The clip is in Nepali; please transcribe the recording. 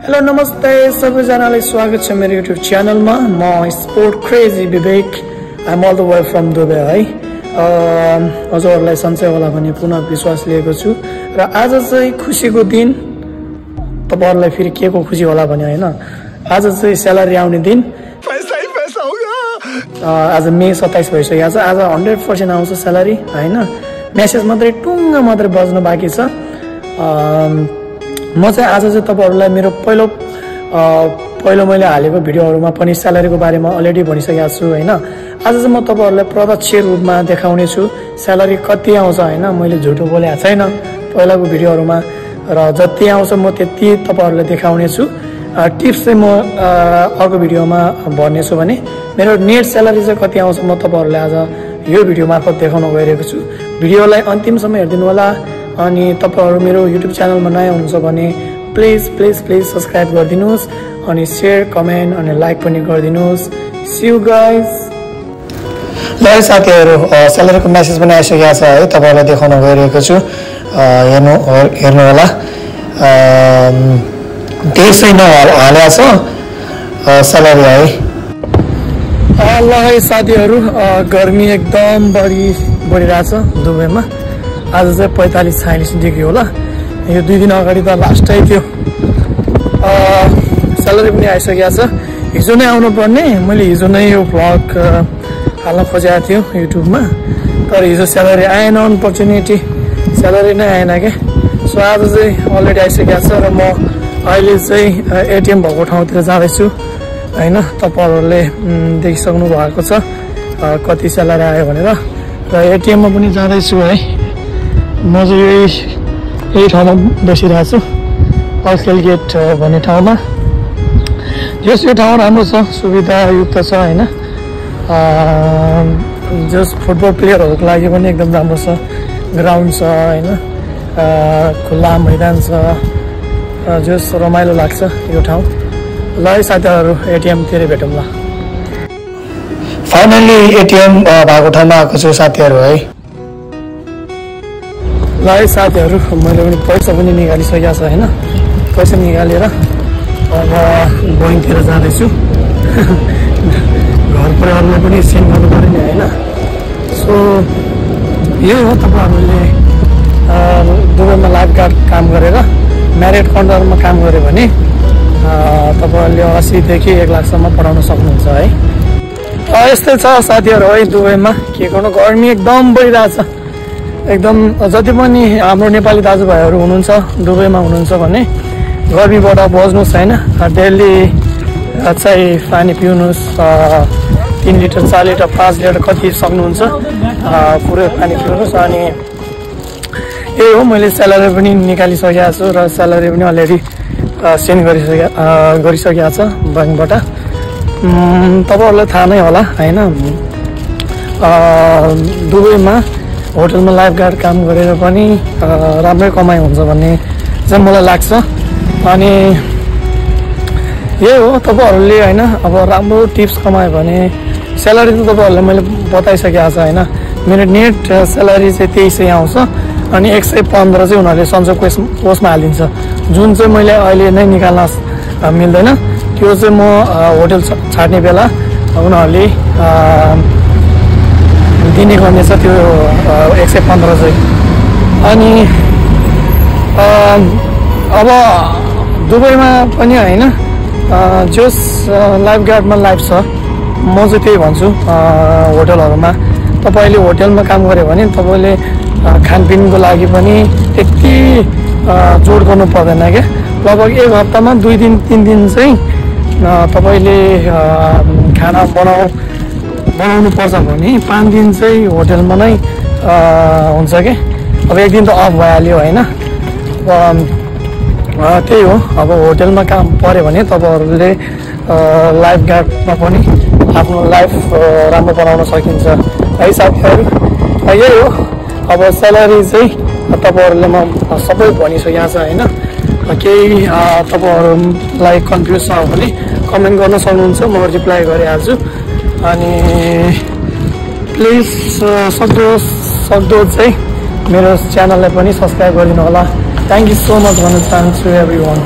हेलो नमस्ते सबैजनालाई स्वागत छ मेरो युट्युब च्यानलमा। म sport crazy Vivek, I am all the way from Dubai है। हजुरहरूलाई सन्चै होला भन्ने पुनः विश्वास लिएको छु र आज चाहिँ खुसीको दिन। तपाईहरुलाई फेरि के को खुसी होला भने हैन, आज चाहिँ स्यालेरी आउने दिन। पैसा ही पैसा होगा। आज मे 27 भइसक्यो छ। आज 100% आउँछ स्यालेरी हैन। मेसेज मात्रै टुङ्ग मात्रै बज्न बाँकी छ। म चाहिँ आज चाहिँ तपाईहरुलाई मेरो पहिलो मैले हालेको भिडियोहरुमा पनि स्यालेरीको बारेमा अलरेडी भनिसकेको छु हैन। आज चाहिँ म तपाईहरुलाई प्रत्यक्ष रूपमा देखाउने छु स्यालेरी कति आउँछ हैन। मैले झुटो बोलेको छैन पहिलाको भिडियोहरुमा र जति आउँछ म त्यति तपाईहरुलाई देखाउने छु। टिप्स चाहिँ म अर्को भिडियोमा भन्ने छु भने मेरो नेट स्यालेरी चाहिँ कति आउँछ म तपाईहरुलाई आज यो भिडियो मार्फत देखाउन गइरहेको छु। भिडियोलाई अन्तिमसम्म हेर्दिनु होला। अनि तपाईहरु मेरो युट्युब च्यानलमा नयाँ हुनुहुन्छ भने प्लिज सब्स्क्राइब गरिदिनुस् अनि शेयर कमेन्ट अनि लाइक पनि गरिदिनुस्। C you guys. ल साथीहरु, स्यालेरीको मेसेज पनि आइसकेको छ है, तपाईहरुलाई देखाउन गइरहेको छु। हेर्नु होला। त्यसै नहालेको छ स्यालेरी है। ल है साथीहरु, गर्मी एकदम बढिरहेछ दुबईमा। आज चाहिँ 45-46 डिग्री होला। यो 2 दिन अगाडि त लास्टै थियो। स्यालेरी पनि आइसकेको छ। हिजो नै आउनु पर्ने, मैले हिजो नै यो भ्लग हाल्न खोजेको थियो युट्युबमा, तर हिजो स्यालेरी आएन। अनफर्चुनेटली स्यालेरी नै आएन के। सो आज चाहिँ अलरेडी आइसकेको छ र म अहिले चाहिँ एटिएम भएको ठाउँतिर जाँदैछु हैन। तपाईहरुले देखिसक्नु भएको छ कति स्यालेरी आयो भनेर। र एटिएममा पनि जाँदैछु है। म चाहिँ यही ठाउँमा बसिरहेको छु, अल्केल गेट भन्ने ठाउँमा। जस यो ठाउँ राम्रो छ, सुविधायुक्त छ हैन। जस फुटबल प्लेयरहरूको लागि पनि एकदम राम्रो छ। ग्राउन्ड छ हैन, खुल्ला मैदान छ, जस रमाइलो लाग्छ यो ठाउँ। ल है साथीहरु, एटिएमतिर भेटौँ ल। फाइनली एटिएम भएको ठाउँमा आएको छु साथीहरु है। ल है साथीहरु, मैले पनि पैसा पनि निकालिसकेको छ हैन। पैसा निकालेर अब बैंकतिर जाँदैछु। घर परिवारलाई पनि सेन्ड गर्नु पर्यो नि हैन। सो यही हो, तपाईहरुले दुबईमा लाइफ गार्ड काम गरेर म्यारिट कन्ट्राक्टमा काम गर्यो भने तपाईहरुले 80 देखि 1 लाखसम्म पढाउन सक्नुहुन्छ है। यस्तै छ साथीहरु है दुबईमा। के गर्नु, गर्मी एकदम बढिरहेछ एकदम। जति पनि हाम्रो नेपाली दाजुभाइहरु हुनुहुन्छ दुबईमा हुनुहुन्छ भने गर्मीबाट बच्नुस् हैन। डेली चाहिँ पानी पिउनुस्, 3 लिटर 4 लिटर 5 लिटर कति सक्नुहुन्छ पुरै पानी पिउनुस्। अनि यही हो, मैले स्यालेरी पनि निकालिसकेको छु र स्यालेरी पनि अलरेडी सेन्ड गरिसकेको छ बैंकबाट। तपाईहरुलाई थाहा नै होला हैन। दुबईमा होटलमा लाइफ गार्ड काम गरेर पनि राम्रै कमाइ हुन्छ भन्ने चाहिँ मलाई लाग्छ। अनि यही हो, तपाईहरुले हैन अब राम्रो टिप्स कमायो भने स्यालेरी त तपाईहरुलाई मैले बताइसकेको छ हैन। मेरो नेट स्यालेरी चाहिँ 2300 आउँछ अनि 115 चाहिँ उनीहरूले सञ्चय कोषमा हालिदिन्छ। जुन चाहिँ मैले अहिले नै निकाल्न मिल्दैन, त्यो चाहिँ म होटल छाड्ने बेला उनीहरूले दिने गर्नेछ त्यो 115 चाहिँ। अनि अब दुबईमा पनि हैन जस लाइफ गार्डमा लाइफ छ। म चाहिँ त्यही भन्छु होटलहरुमा। तपाईले होटलमा काम गर्यो भने तपाईले खानपिनको लागि पनि त्यति जोड गर्नु पर्दैन के। लगभग 1 हप्तामा 2 दिन 3 दिन चाहिँ तपाईले खाना बनाउनु पर्छ भने 5 दिन चाहिँ होटलमा नै हुन्छ के। अब 1 दिन त अफ भइहाल्यो हैन। त्यही हो, अब होटलमा काम पर्यो भने तपाईहरुले लाइफ गार्डमा पनि आफ्नो लाइफ राम्रो बनाउन सकिन्छ है साथीहरु। यही हो, अब स्यालेरी चाहिँ तपाईहरुले म सबै भनिसकेको छ हैन। केही तपाईहरुलाई कन्फ्युज छ भने कमेन्ट गर्न सक्नुहुन्छ, म रिप्लाई गरिहाल्छु। अनि प्लिज सक्दो चाहिँ मेरो च्यानललाई पनि सब्स्क्राइब गरिदिनु होला। थ्याङ्क यू सो मच भन्न चाहन्छु एभ्रीवन।